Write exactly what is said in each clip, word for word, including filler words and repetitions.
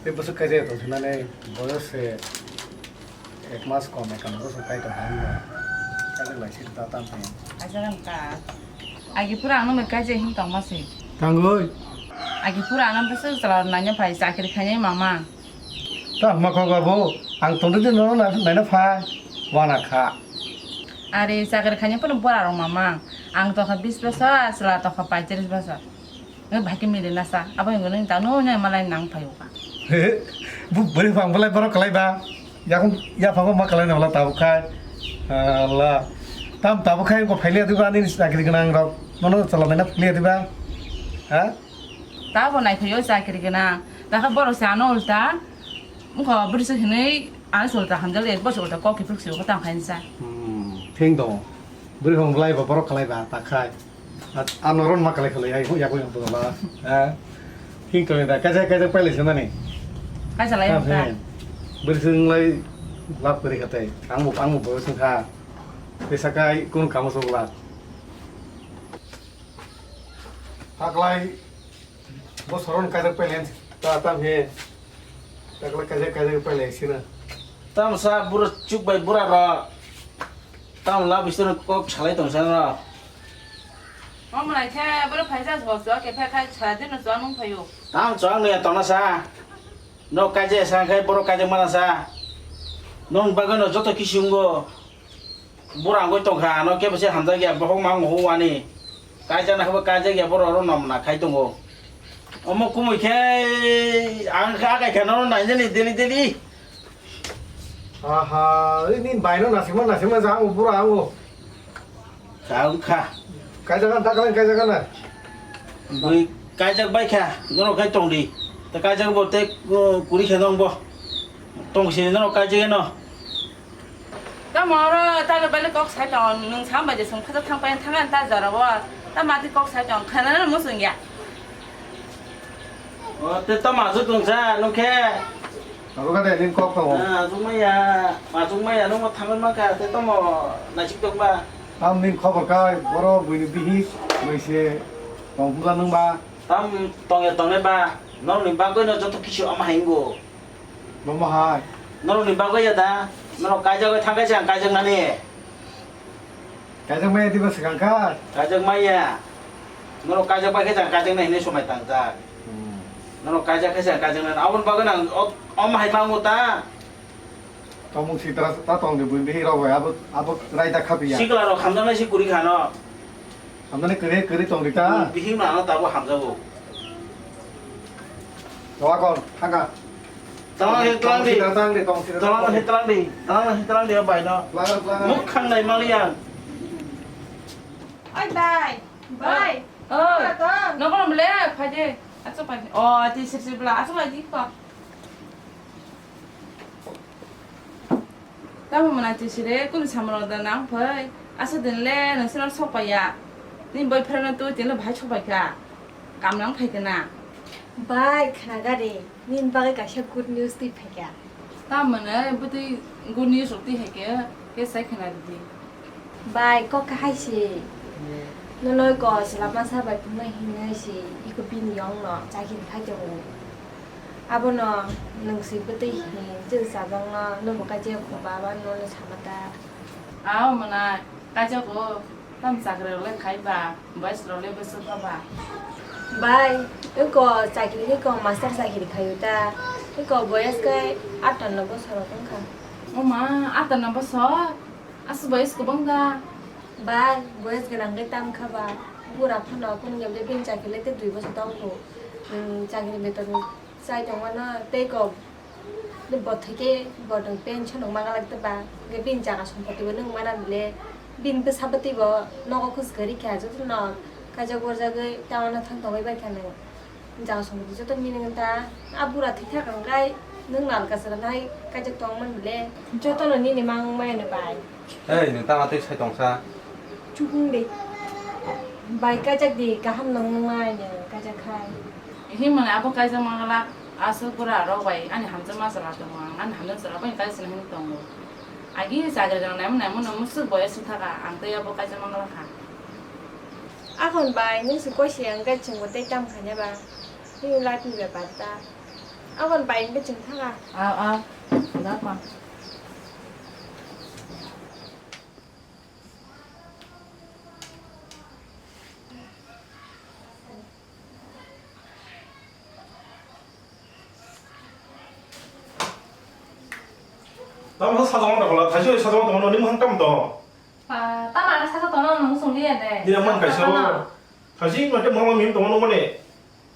Tei bwswk kaisa tongthoknani boyos se ek mas kom, ekam bosor kai tongkha hwnba. Kaisa lai sir ta tam khe. Kaisa khan ta. Agi pura ano me kaisa hin tongma se. Tangoi. Agi pura ano bwswk chwla naina phai chakri khainai mama. Ta ma kok abo. Ang tongde de no na naina phai. Wana kha. Are chakri khainai pono bora rok mama. Ang tongkha bis bosor, chwla tongkha paitris bosor. Ngai bhai khe mili nasa, abo hingo nung tang nung nai malai nang phaio ka. Bu bwrwi phang belai borok kwlai ba. Yakung yaphang ma kwlai na wala tabuk khai. Allah. Tam tabuk khai ko phaile diba ani chakri gwnang rok. Nono chala na phaile diba. Ha? Tabo nai phaio chakri gwnang. Dakha borok se ano ulta. Mukha bwrwi se hinui ano ulta hamjal ek bosor ulta kok kiphuk se ko tang khain sa. Hmm. Thing dong. Bwrwi phang belai ba borok kwlai ba ta khai. Ano ron ma kalai kalai ai ya ko yang to la. Eh. King to da kaja kaja pele se nani. Kaja lai ka. Beri sing lai lap kari kate. Ang mo ang mo bo sing kha. Pesa kai kun kamu so la. Haklai. Bo soron kaja pele ta tam he. Haklai kaja kaja pele sina. Tam sa bura chuk bai bura ro. Tam la bistor kok salai tong sa ro. Omo lai khe boro phaisa so so ke phe khai sa din no chwng nung phaio. Tam chwng ne tong na sa. No kaje sa khai boro kaje mana sa. Nong bagano joto kisungo. Bura ngoi tong kha no ke bese hamjak ya bohok ma ngo wani. Kaijak na habo kaijak ya boro ro nom na khai tongo. Omo kumui khe ang kha kai khe no nai jani deli deli. Aha, oi nin bai no nasima nasima ja ang bura ang. Ka ang kha. Kaijak an ta kalang kaijak an. Bui kaijak bai kha, no kai tong di. Ta kaijak bo te kuri khe nong bo. Tong sini no kaijak no. Tamo oro talo bale kok sai tong, nwng sam bai de song khajak thang pai thang an ta jora o. Ta mati kok sai tong, khana na mo song ya. O te tamo asuk tong sa, nung khe. Abo ka de nin kok tong. Ah, asuk maya, asuk maya nung mo thang ma ka, te tamo nasik tong ba. Tam nin khobor ka, boro buini bihi, bai se tong pula nung ba. Tam tong ya tong ne ba, nong ni bagoi no joto kisu ama haingo. Bomo hai. Norok ni bagwi ya da? Norok kaijagwi thang khe se ang kaijak nani. Kaijak maya diba swkang kha? Kaijak maya. Norok kaijak bai khe se ang kaijak nai hinwi swmai tang jak. Hmm. Norok kaijak khe se ang kaijak nani. Aboni bagwi nang o, om hai mango ta. Tongmung sitra ta tong de buini bihi rok bai abo, abo raida khapiya. Sikla rok hamjaknai si kuri khano. Hamjaknai kwrwi kwrwi tong di ta. Hmm, bihik no ano tabuk hamjago. Doa kon, thanga. Tang he tang di. Tong sida tang di, tong sida tang di. Tang he tang di. Tang he tang di, bai no. Tlang, tlang. Muk khang nai mali yang. Oi, bai. Bai. Oh. Tong. Nokono bele, phai de. Acho phai. Oh, ati sir sir bela. Acho phai di ko. Tamo mwnai twi sire kunu samano da nang phai. Asa din le nang sino sok paiya. Ni boyfriend no twi tin le bahai sok pai kha. Kam nang phai kha na. Bai khna gari. Nin bagwi kaisa good news twi phai kha. Tamo mwnai bwtwi good news rok twi hai khe. Khe sai khna di. Bai kok kahai si. Nono ko sila masa bai phunai hinai si. Iko bini yong no chakiri khai tongo. Abono nwng si bwtwi hin, chwng chabangno, nwngbo kaijak kho baba, nono sama ta. Ao mwnai, kaijago, tamo chakri rok le khai ba, boys rok le bwswk kha ba. Bai, wngko chakri wngko master chakri khaio ta, wngko boyas khe atanno bosor rok wngkha. Oma, atanno bosor? Aswk boyas kwbang da. Bai, boyas gwnang khe tam kha ba, bura phano kunu khe bini chakri le tei dui bosor tongo. Nwng chakri beton. Chai tongmano tei kok. Ni bothai khe bodong pension rok mangalak tei ba. Hwnkhe bini jaga sompoti bo nwng mana bile. Bini bwsa bwtwi bo nogo khus gari kha jotono kaijak borjagwi tei ano thang tongwi bai kha nwng. Jaga sompoti joto miling ta. A bura thwi thak hwnkhe nwng nal kasra nai kaijak tongmani bile. Jotono nini mang maya ni bai. Ei, nwng tama tei sai tongsa? Chukung de. Bai kaijak di, kaham nang nang ai ne, kaijak khai. Himani abo kaijak mangala, aswk bura rok bai ani hamjakma chwla tongo, ang ani hamjakma chwla bai kaijak sini hwnwi tongo. Agi chakri rok naimani naimano mwswk boyes wng thaka, ang tei abo kaijak mangala kha. Akhon bai, nwng se koi se ang kaijak chwngbo tei tam khaina ba. Nini life ni bepar ta. Aboni bai hwnba chwng thanga. Aw, aw. Thangjakma. Tamo sajagma tongla, thaisi sajagma tongma nini mwkhang tamo tong? Pa, tamo ang sajagma tongma nung sung liya de. Nini man kaisa ro. Thaisi mate mama mim tongma nung mane.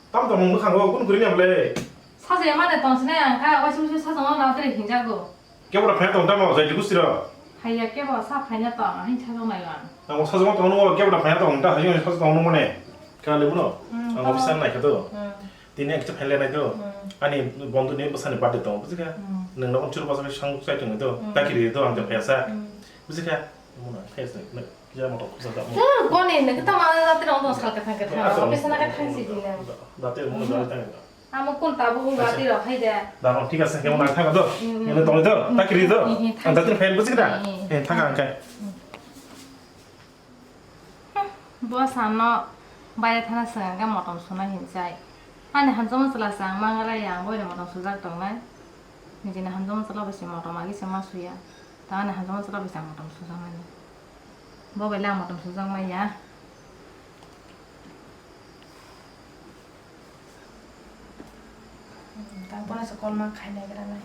Tam tongma mwkhang ro kun kuri ni amle. Sajagma de tong sine ang kha, waisi waisi sajagma na tere hinjago. Kebo da phai tong tamo jai digu sira. Haiya kebo sa phai na tong, ang sajagma nai lang. Ang sajagma tongma nung kebo da phai tong ta, thaisi sajagma tongma nung mane. Kha le muno. Hmm, ang office nai kha to. Hmm. Tini ang kisa phailai nai do. Hmm. Ani bondhu ni bwsani birthday tongo, buji kha? Hmm. Nwng no chwrwng bwsani sang chai tongwi do. Hmm. Taki ri do ang phai sa. Hmm. Buji kha? Muna phai sa. Kisa moto khusa da. Tei koni nwng kisa ma da tiro ong sal ka thang ka thang. Office na ka thang si di na. Da tiro muna da tang. Amo kun tabu bu ba tiro hai de. Da thik ase, kemo na thang do. Hmm. Nwng tongwi do. Hmm. Taki ri do. Hmm, hmm, ang da tiro phai buji kha? Hmm, hmm. Eh, thang ang kai. Hmm. Bo sano baire thana swkang khe motom suna hinwi chai. Ani hamjakma chwla se ang mangalai ya, ang boino motom sujak tongnai. Nijini hamjakma chwla bai se motom agi se ma suya. Ta ani hamjakma chwla bai se ang motom sujakmani. Bo bai le ang motom sujakmaya. Hmm, ta bono se call ma khainai gra nai.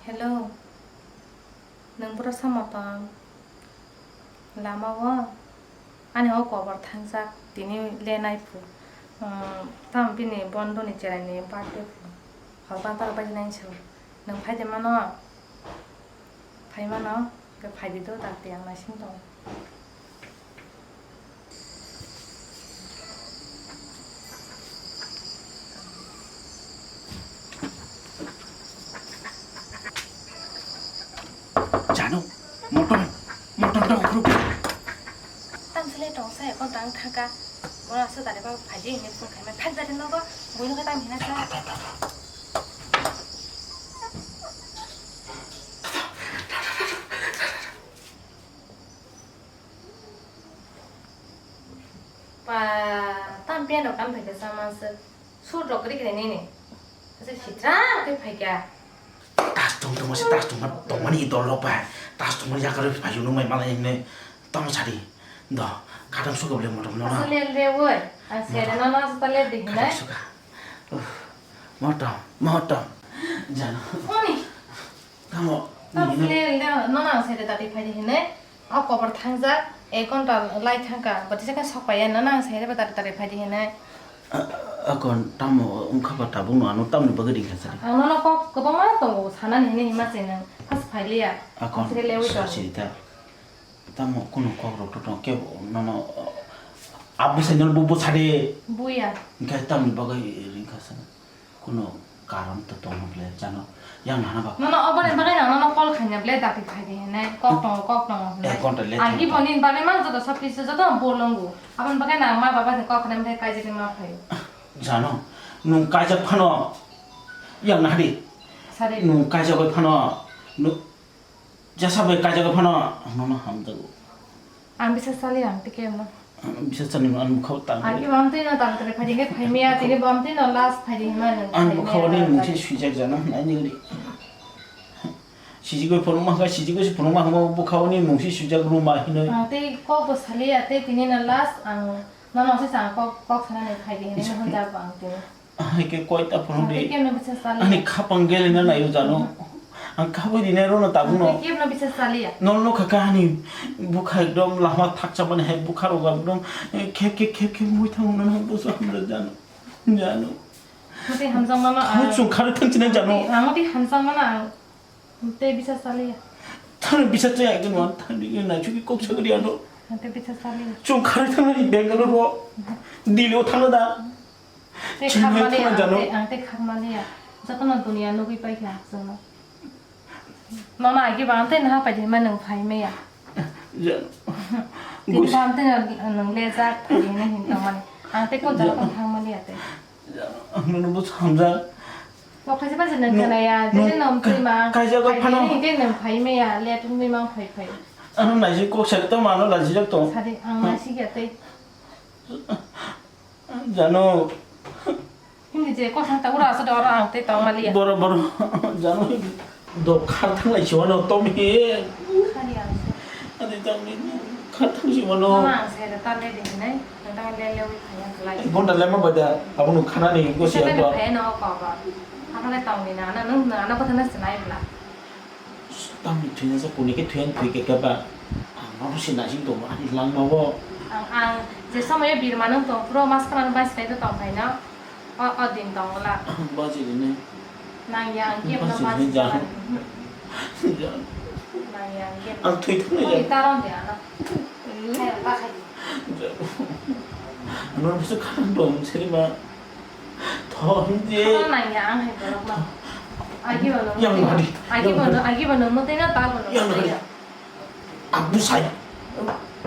Hello, nwng bwrwi samo tong? Lama o? Ani o kobor thangjak, tini le nai phu. Umm, tamo bini bondhoni cheraini birthday phu. Hor bantaro baji nai se. Nwng phai de mano? Phai mano? Khe phai di do, dakti ang naising tongo. Jano, motor, motor dok ruk. Tam sele tong sa, ekon tang thangka. Mona sa dare ba phai di, ini phone khai ma phai dare nogo, buino kata mina sa. Pa, tam piano kan phaikha sama se. Sur rok ri kene nini. Ase sitra ke phaikha. Tas tong tong se tas tong tong mani dol rok ba. Tas tong mani yakar phaikha nung mai malai ne. Tamo sari. Do, kadam suka bole motom no na. Ase le le woi. Ase le no no ase le de hinai. Kadam suka. Uh, motom, motom. Jano. Oni. Tamo, tam nini no sile le, no nang side dati phai di hine. A kobor thangjak, ek ghonta lai thangka, bati se khe sok pai ya, no nang side ba dati dati phai di hine. A, a kon tamo wngkha ba tabuk no ano tamni bagwi ringkha sari. Ang nono kok kwbangma tongo, sanani hine hima se nang, has phai liya. A kon, sire lewi sa to. Siri ta. Tamo kunu kok rok to tong kebo nono, a bwsai no bo bwsade. Buya. Hingkhe tamni bagwi ringkha sani. Kunu karon to tongma ble jano yang nana ba. Nono oboni bagwi nang nono call khaina ble dati phai di hinai. Kok tongo, kok tongo hinai. Ek ghonta late thangkha. Ang iboni bagwi mang joto sab kisu joto bolongo. Aboni bagwi nang ma baba ni kok khaina ble kaijagwi ma phaio. Jano, nung kaijak phano yang nahadi. Sari. Nung kaijagwi phano, nu-, Jesa bai kaijagwi phano ang nono hamjago. Ang bisa sali ang tike no. Ang bisa sani ang bukha tang. Ang ki bamtwi no tang tare phai dingke phai miya tini bamtwi no last phai ding ma nang. Ang bukha ni mungsi swijak jana nai ni gri. Sijigwi phunukma kha, sijigwi si phunukma kha, bukha ni mungsi swijak ruma hinoi. Ang tei kok bo sali ya tei tini no last ang nono se ang kok, kok sana ni phai ding ni hon jago ang tini. Hai khe koi ta phunuk di. Ang tei kemno bisa sali ya. Ani khapang gelina naio jano. Ang khabui di nai rono tabuk no. Ang tei kemno bisa sali ya. Nol no kha kha ani bukha ekdom lama thakcha mani hai bukha rok ekdom khep khep khep khep mui thang no nang buso hamjak jano. Jano. Ang tei hamjak mano ang. Muchung kharwi thang china jano. Ang tei hamjak mano ang. Tei bisa saliya. Thani bisa chaya ekjon wan thani na chuki kok sagri ano. Tei bisa saliya. Chung khari thangani Bangalore ro. Delhi o thangna da. Tei Chennai khakmani thangna ang jano. Tei, ang tei khakmani ya. Jotono dunia nugui paikha chwngno. Nono agi ba ang tei naha paidi ma nwng phai maya. Jano. Tini Gus- ba ang tei nwng lejak phai hwnwi hin tongmani. Ang tei kon jalo Jano. Kon thangmani ya tei. Ang nono bo samjak. Bo khaisa bajak nang khanaya, jene nom twi ma. Kaijak phano. Phai hini hingke nang phai maya, let wngwi ma phai phai. Ano naisik kok sari tong, ano lajijak tong. Sari, ang naisik ya tei. Jano. Hindi je kosong ta ura sa doro ang te tong mali ya. Boro, boro. Jano. Do khar thang lai siwano tom he. Khari ang se. Adi tang ni khar thang siwano. Mama ang se ta le de nai. Tang le le wi khaya khlai. Ek ghonta le ma bada. Abunu khana ni go siya ba. Phai no ko ba. Apa le tong ni na na nung na na ko thana sinai bla. Tamni thwina sa kuni khe thwiyan thwi khe khe ba. Ang no si nasing tongo ani langma o. Ang, ang je somoyo birma nung tong, puro mas khana bai sai tong phai no. O, o din tong la. Baji rini. Nang ya ang kim no baji rini mas jang. Jang. Nang ya ang kim. Ang thwi thang ni jang. Taron de ana. Hai, ba khai. Jang. Ano bisa khana dong seri ma. Thon je. Khana nangya ang hai borok no. Agi bo nang. Yang hari. Agi bo nang, agi bo nang mutai na ta bo nang. Yang hari. Abu sai.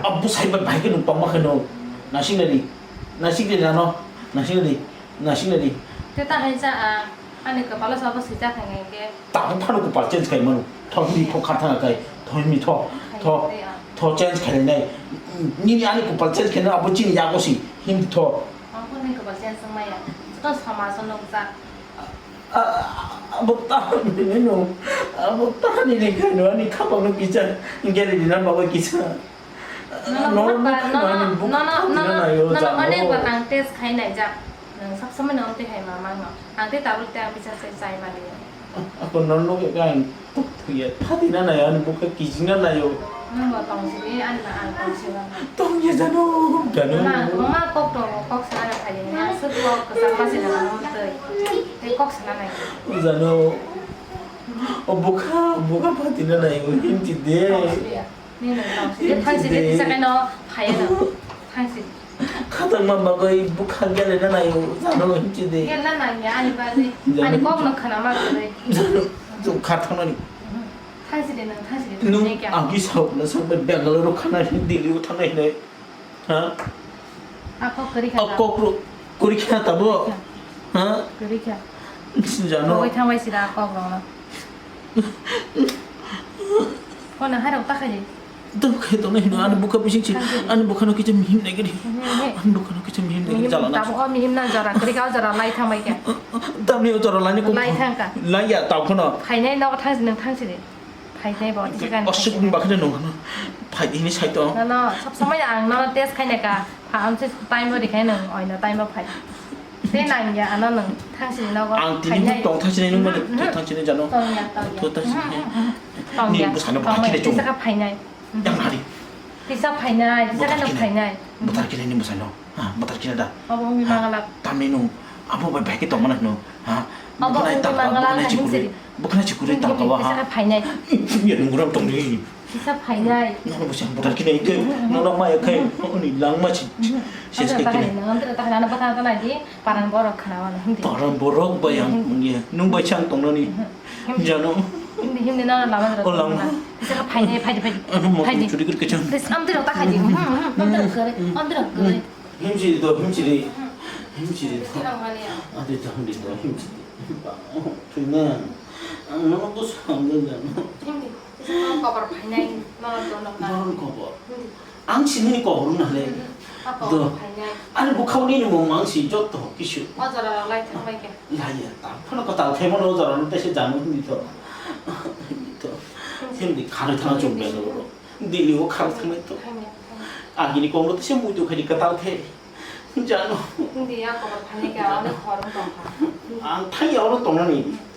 Abu sai ba bai ke nung pama ke nung. Nasing nadi. Nasing nadi ano. Nasing nadi. Nasing nadi. Te ta hai sa a. Ani kapala sa bo sita thang ke. Ta phano kupal change khai manu. Thon mi thok kha thang kai. Thon mi tho. Tho. Tho change khai nai. Nini ani kupal change khai na abo chini yago si. Hindi tho. Ang phone ni kwbal chen swng maya. Joto samaj o nukjak. A, a, abo tamni no, abo tamni ni khaino ani khapang no kisa gari ni na baba kisa. Nono, nono, nono, nono, nono, onek bar ang test khai nai jak. Nwng sab samai no tei hai mamang no. Ang tei tabuk tei ang bisa se chai mali. Ako nono ke kain. Tok thuya, phatina nai ani bukha kijingna naio. Nwng bo tong sidi, ani ma ang tong siba. Tong ye jano, jano. Ma, ma kok tongo, kok sana na phaidi, ma sir kok kwchang ma sina ano tei. Tei kok sana nai. Jano. O bukha, bukha phatina naio, himchi de. Tong sidi ya. Ni nwng tong sidi, tong sidi, tisa kaino phaiya no. Tong sidi. Khatangma bagwi bwkha gelena naio, jano himchi de. Gelna nangya ani bagwi. Jano. Ani kok no khwnama kwrwi. Jano, jano khatangmani. Thansi de nwng, thansi de. Nwng agi saokna sakbai Bangalore khana hin Delhi o thangnai hinai. Ha? A kok kwrwi kha. A kok ro, kwrwi kha tabo. Kwrwi kha. Ha? Kwrwi kha. Jano. Kwrwi thangbai sida a kok rokno. Kono hai rok ta khai. Tamo khe tongnai hino, ani bwkha bising si, ani bwkhano kisa mihim nai gari. Ani bwkhano kisa mihim nai gari, jala na. Tamo o mihim na jora, kwrwi ka o jora lai thang bai khe. Tamni o jora lai ni kok. Lai thang ka. Lai ya, tamo kheno. Phainai nogo thang si, nwng thang si de. Phainai bo, tisa gani. Aswk ni bakhai no, no. Phai hini sai to. No, no, sab samai ang no test khai nai ka. Pha, amse time bo rikhai nwng, oino time bo phai. Tei nangya, ano nwng thangsi nogo. Ang tini phainai. Tong thangsi nai nung mani, mhm, thangsi nai jano. Tongya, tongya. Tho thangsi nai. Mhm, mhm. Tongya. Ni bwsano tongya, bwthar khe tongya. Tisa kha phainai. Yang hari. Tisa phainai, tisa kha phainai. Bwthar khe nai ni bwsano. Ha, bwthar khe da. Obo wngwi mangalak. Tamni nung, abo bai bai khe tong mano hino. Ha. Obo wngwi mangalak, bwkhwnai chikurwi. Bwkhwnai chikurwi tong kabo ha. Tisa kha phainai. Ya nung ram tong ni. Kisa phainai. Nono bo se ang bwthar khe nai khe, nono maya khe, oni langma si, si se khe nai. Amtwra ta khe nai, amtwra ta khe nai, ano bwthar ta nai di, paran borok khna mano, hindi. Paran borok bai ang mungya, nung bai se ang tongnani. Jano. Hindi, hindi, nono lama jora. O lama. Kisa kha phainai, phaidi, phaidi. Ano mo churi kir kechang. Kisa amtwra ta khe di. Amtwra kare, amtwra kare. Himchi do, himchi di. Himchi di do. Adi ta hindi do, himchi di. Thwina. Ang nono bo samjak jano. Hindi. Kisa kobor phainai, nono dono ka. Nono kobor. Hindi. Ang si nini kobor wngna le. Mhm. A kobor phainai. Ani bwkhao nini mung mang si joto kisu. O jora rok lai thang bai khe. Lai ya, ta phano kwtal khe mano o jora no tese jano hindi to. Hindi to. Hindi kharwi thang chwng belo ro. Dili o kharwi thang bai to. Thang ya, thang ya. Agini kong ro tese muitu khai di kwtal khe. Jano. Hindi a kobor phainai khe, ano khorang tong kha. Ang thang ya oro tongnani.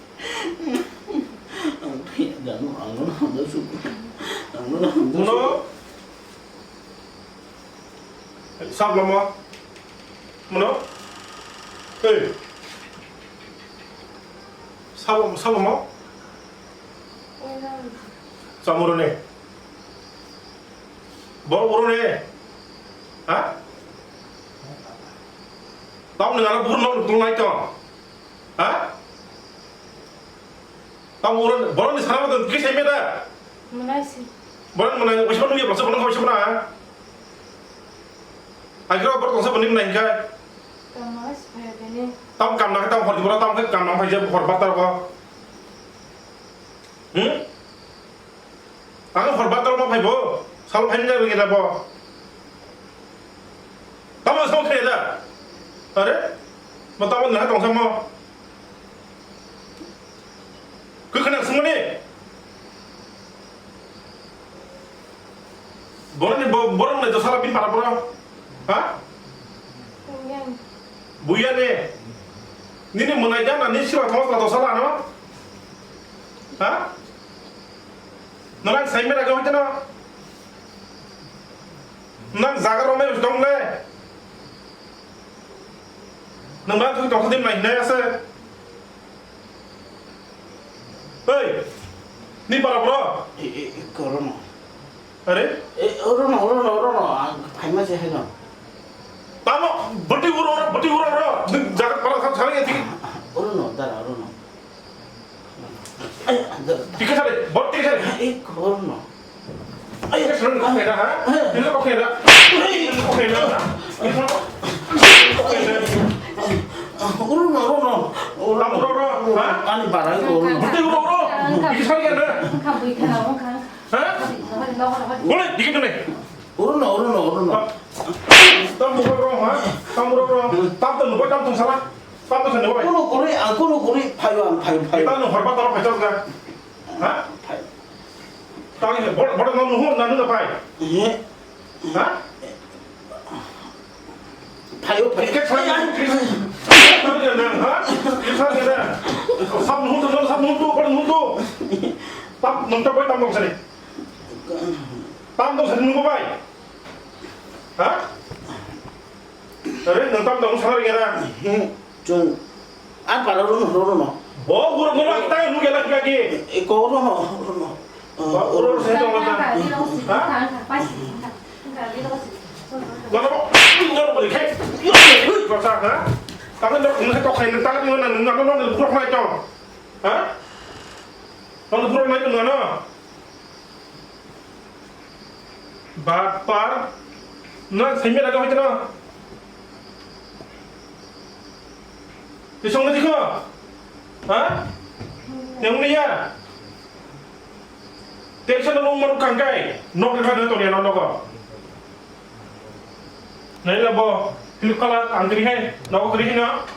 Ang thwi jano, ang nono hamjak sugo. Ang nono hamjak sugo. Muno? Sab lama? Muno? Hey. Sab, sab lama? Chamuro ne. Bor boro ne. Ha? Tamo nang ano bor no tong lai tong. Ha? Tamo oro, boroni sara bo twi sai meda. Mwnai si. Boroni mwnai, oiso nungya, borok borok oiso na. Agro borok tongsa boni mwnai kai. Tamo si phaya deni. Tam kam na tam hor dibora tam kam na phai je hor batar ko. Hmm? Ang hor batar ma phaibo. Sal phai na ri na bo. Amo samo khe da. Are? Mo tamo na tong samo. Kwkhwrang swngmani. Boroni bo-, borok nai to sala bin para boro. Ha? Buya ne. Nini mwnai jana ni sila thoma sala to sala no. Ha? Nang sai mera gam hita no. Nang jaga romai tong le. Nang ba tu tong din mai ne ase. Hei, ni para bro. E, e, e, orono. Are? E, orono, orono, orono. Ang phaima se haino. Tamo, bati uro, uro, bati uro, uro. Ni jaga para sa, sa, ya, tiki. Orono, dara, orono. Ay, dara. Tiki sare, bot tiki sare. E, orono. Ay, ini kok kena, ha? Ini kok kena? Ini kok kena? Ini kok kena? Orono, orono. Orono. Tamo orono, ha? Ani barang orono. Bati orono. Ini kok kena? Engkha bui khana wngkha. Ha? Boleh, dikit dulu. Orono, orono, orono. Tamo orono, ha? Tamo orono. Tamo orono, tamo sala. Tamo sala, boleh. Kono kuri, ang kono kuri, phayo, ang phayo, phayo. Kita nu horba taro phayo ka. Ha? Phayo. Tang ini, bor-, bor nang nuhur nang nuna pai. Iya. Ha? Phayo, phayo. Tiket saya nuhur, tiket saya nuhur, ha? Tiket saya nuhur. Sab nuhur tu, sab nuhur tu, bor nuhur tu. Tap, nang tap, tap, tap, sini. Tap, tap, sini, nuhur pai. Ha? Are, nang tam dong sana ringa na. He, chung. Ang para rono, rono. Bo, guru, guru, kita yang nunggu lagi, lagi. E, ko rono, rono. Ba, guru, saya dong, mana? Ha? Mana, bo? Ini dong, beri, hei. Ini, ini, ini, bahasa, ha? Tangan dong, ini tok, ini tangan, ini, ini, ini, ini, ini, buruk naik, dong. Ha? Tangan buruk naik, ini, ini. Bapar, na simi laga hoiteno. Tisong na dikho. Ha? Yang ni ya. Tension na nung maruk kangkai. Nok ni kadu toni ano noko. Nai labo. Pilih kala antri hai. Noko kiri hina.